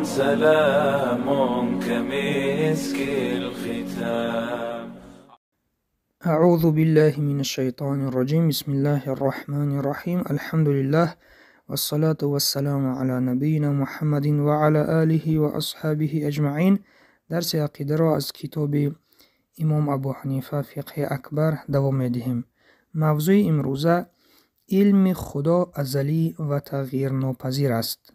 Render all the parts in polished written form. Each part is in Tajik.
سلام كمسك الختام. أعوذ بالله من الشيطان الرجيم. بسم الله الرحمن الرحيم. الحمد لله والصلاة والسلام على نبينا محمد وعلى آله وأصحابه أجمعين. درس عقیده را از کتاب امام ابو حنیفه فقه اکبر دوام می‌دهیم. موضوع امروزه علم خدا ازلی و تغییر ناپذیر است.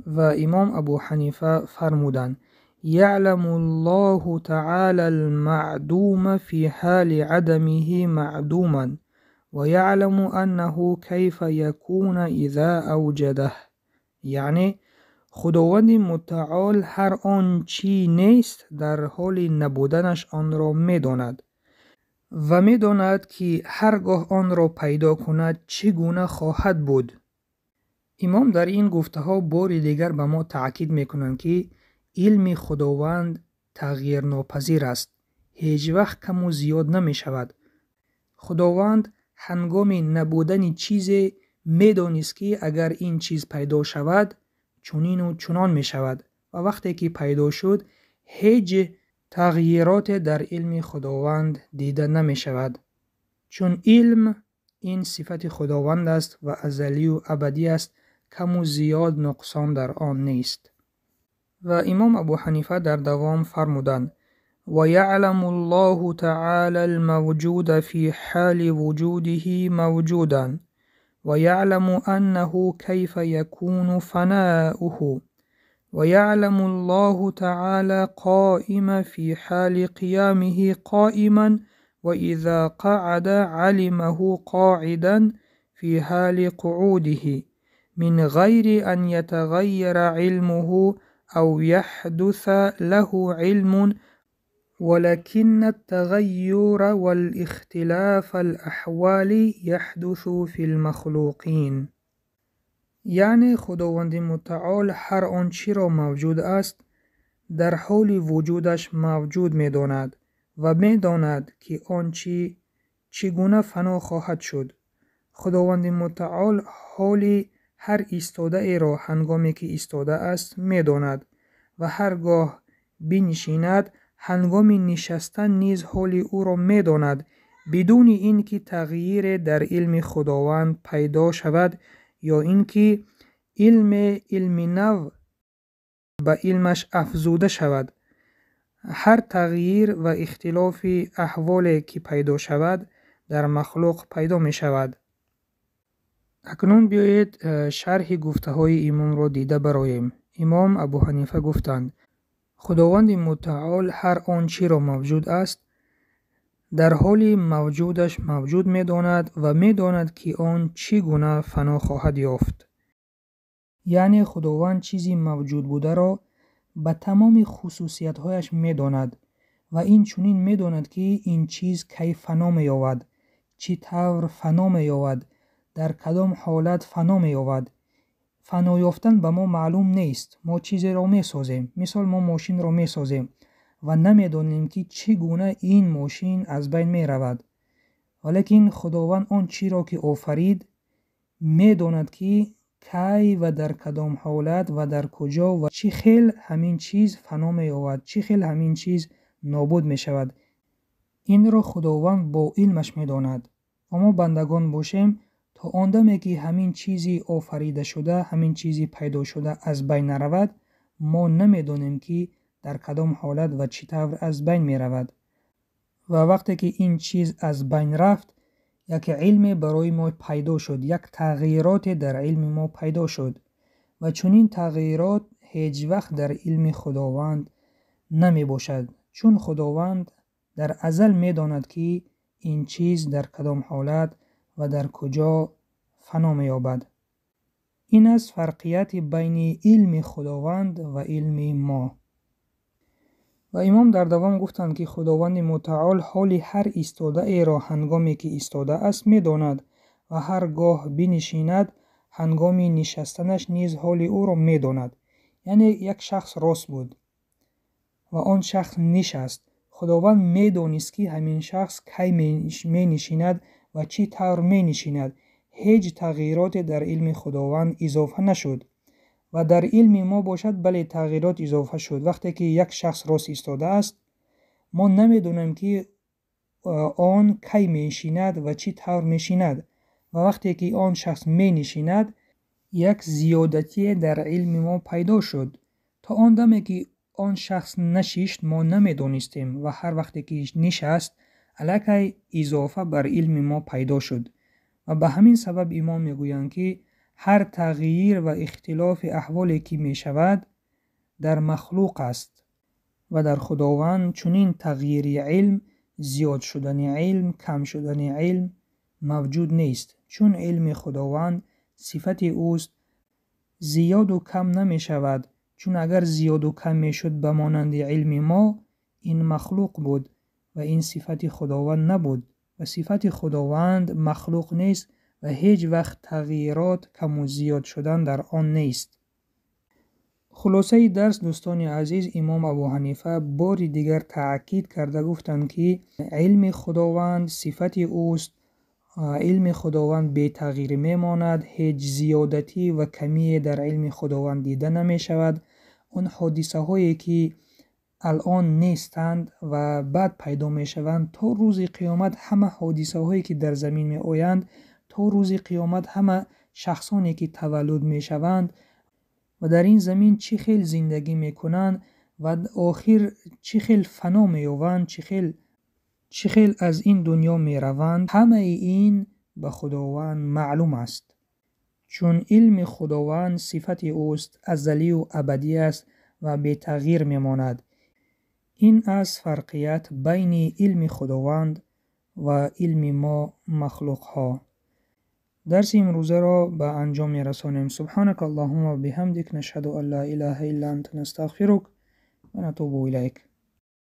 و امام ابو حنیفه فرمودند: يعلم الله تعالى المعدوم في حال عدمه معدوما ويعلم أنه كيف يكون إذا أوجده. یعنی خداوند متعال هر آن چی نیست در حال نبودنش آن را می‌داند و می‌داند که هرگاه آن را پیدا کند چگونه خواهد بود. امام در این گفته‌ها بار دیگر به ما تأکید می‌کنند که علم خداوند تغییر ناپذیر است، هیچ وقت کم و زیاد نمی‌شود. خداوند هنگام نبودن چیزی می‌دانست که اگر این چیز پیدا شود چنین و چنان می‌شود و وقتی که پیدا شد هیچ تغییرات در علم خداوند دیده نمی‌شود، چون علم این صفت خداوند است و ازلی و ابدی است، کم و زیاد نقصان در آن نیست. و امام ابو حنیفه در دوام فرمودند: و یعلم الله تعالی الموجود فی حال وجوده موجودا و یعلم انه کیف یکون فناؤه و یعلم الله تعالی قائم فی حال قیامه قائما و اذا قعد علمه قاعدا فی حال قعوده من غیر ان یتغیر علمه او يحدث له علم ولكن التغير والاختلاف الأحوال يحدث في المخلوقين. یعنی خداوند متعال هر آنچه را موجود است در حال وجودش موجود می‌داند و می‌داند که آنچه چگونه فنا خواهد شد. خداوند متعال حال هر ایستاده ای را هنگامی که ایستاده است می‌داند و هرگاه بنشیند هنگام نشستن نیز حال او را می‌داند، بدون اینکه تغییر در علم خداوند پیدا شود یا اینکه علم نو به علمش افزوده شود. هر تغییر و اختلاف احوال که پیدا شود در مخلوق پیدا می شود. اکنون بیایید شرح گفته های امام را دیده براییم. امام ابو حنیفه گفتند: خداوند متعال هر آنچه را موجود است در حال موجودش موجود می‌داند و می‌داند که آن چگونه فنا خواهد یافت. یعنی خداوند چیزی موجود بوده را به تمام خصوصیت‌هایش می‌داند و این چنین می‌داند که این چیز کی فنا می‌یابد، چه طور فنا می‌یابد، در کدام حالت فنا می‌یابد. فنا یافتن به ما معلوم نیست. ما چیزی را می‌سازیم، مثال ما ماشین را می‌سازیم و نمی‌دانیم که چگونه این ماشین از بین می‌رود، ولیکن خداوند آن چی را که آفرید می‌داند که کی و در کدام حالت و در کجا و چه خیل همین چیز فنا می‌یابد، چه خیل همین چیز نابود می‌شود. این را خداوند با علمش می‌داند و ما بندگان باشیم تا آن دمی که همین چیزی آفریده شده، همین چیزی پیدا شده از بین نرود، ما نمی‌دانیم که در کدام حالت و چطور از بین می‌رود. و وقتی که این چیز از بین رفت، یک علم برای ما پیدا شد، یک تغییرات در علم ما پیدا شد و چنین تغییرات هیچ وقت در علم خداوند نمی باشد، چون خداوند در ازل می داند که این چیز در کدام حالت و در کجا فنا می یابد. این است فرقیت بین علم خداوند و علم ما. و امام در دوام گفتند که خداوند متعال حال هر ایستاده ای را هنگامی که ایستاده است می داند و هرگاه بنشیند هنگام نشستنش نیز حال او را می داند. یعنی یک شخص راست بود و آن شخص نشست، خداوند می دانست که همین شخص کی می نشیند و چی طور می نشیند. هیچ تغییرات در علم خداوند اضافه نشد Ва дар илми мо бошад, бале, тағйирот изофа шуд. Вақте ки як шахс рост истодааст, мо намедонем, ки он кай менишинад ва чӣ тавр мешинад. Ва вақте ки он шахс менишинад, як зиёдатие дар илми мо пайдо шуд. То он даме ки он шахс нашишт, мо намедонистем ва ҳар вақте ки нишаст, аллакай изофа бар илми мо пайдо шуд. Ва ба ҳамин сабаб имом мегӯянд, ки ҳар тағйир ва ихтилофи аҳволе ки мешавад, дар махлуқ аст ва дар Худованд чунин тағйири илм, зиёд шудани илм, кам шудани илм мавҷуд нест. Чун илми Худованд сифати ӯст, зиёду кам намешавад. Чун агар зиёду кам мешуд ба монанди илми мо, ин махлуқ буд ва ин сифати Худованд набуд. Ва сифати Худованд махлуқ нест ва ҳеҷ вақт тағйирот, каму зиёд шудан дар он нест. Хулосаи дарс, дӯстони азиз, имом Абу Ҳанифа бори дигар таъкид карда гуфтанд, ки илми Худованд сифати ӯст, илми Худованд бетағйир мемонад, ҳеҷ зиёдатӣ ва камие дар илми Худованд дида намешавад. Он ҳодисаҳое ки алон нестанд ва баъд пайдо мешаванд, то рӯзи қиёмат ҳама ҳодисаҳое ки дар замин меоянд, то рӯзи қиёмат ҳама шахсоне ки таваллуд мешаванд ва дар ин замин чӣ хел зиндагӣ мекунанд ва охир чӣ хел фано меёбанд, чӣ хел аз ин дунё мераванд, ҳамаи ин ба Худованд маълум аст. Чун илми Худованд сифати ӯст, азалию абадӣ аст ва бетағйир мемонад. Ин аст фарқият байни илми Худованд ва илми мо махлуқҳо. Дарси имрӯзаро ба анҷом мерасонем. Субҳанака Аллоҳумма ва биҳамдик, нашҳаду ан ла илаҳа илла анта, настағфирук ва натубу илайк.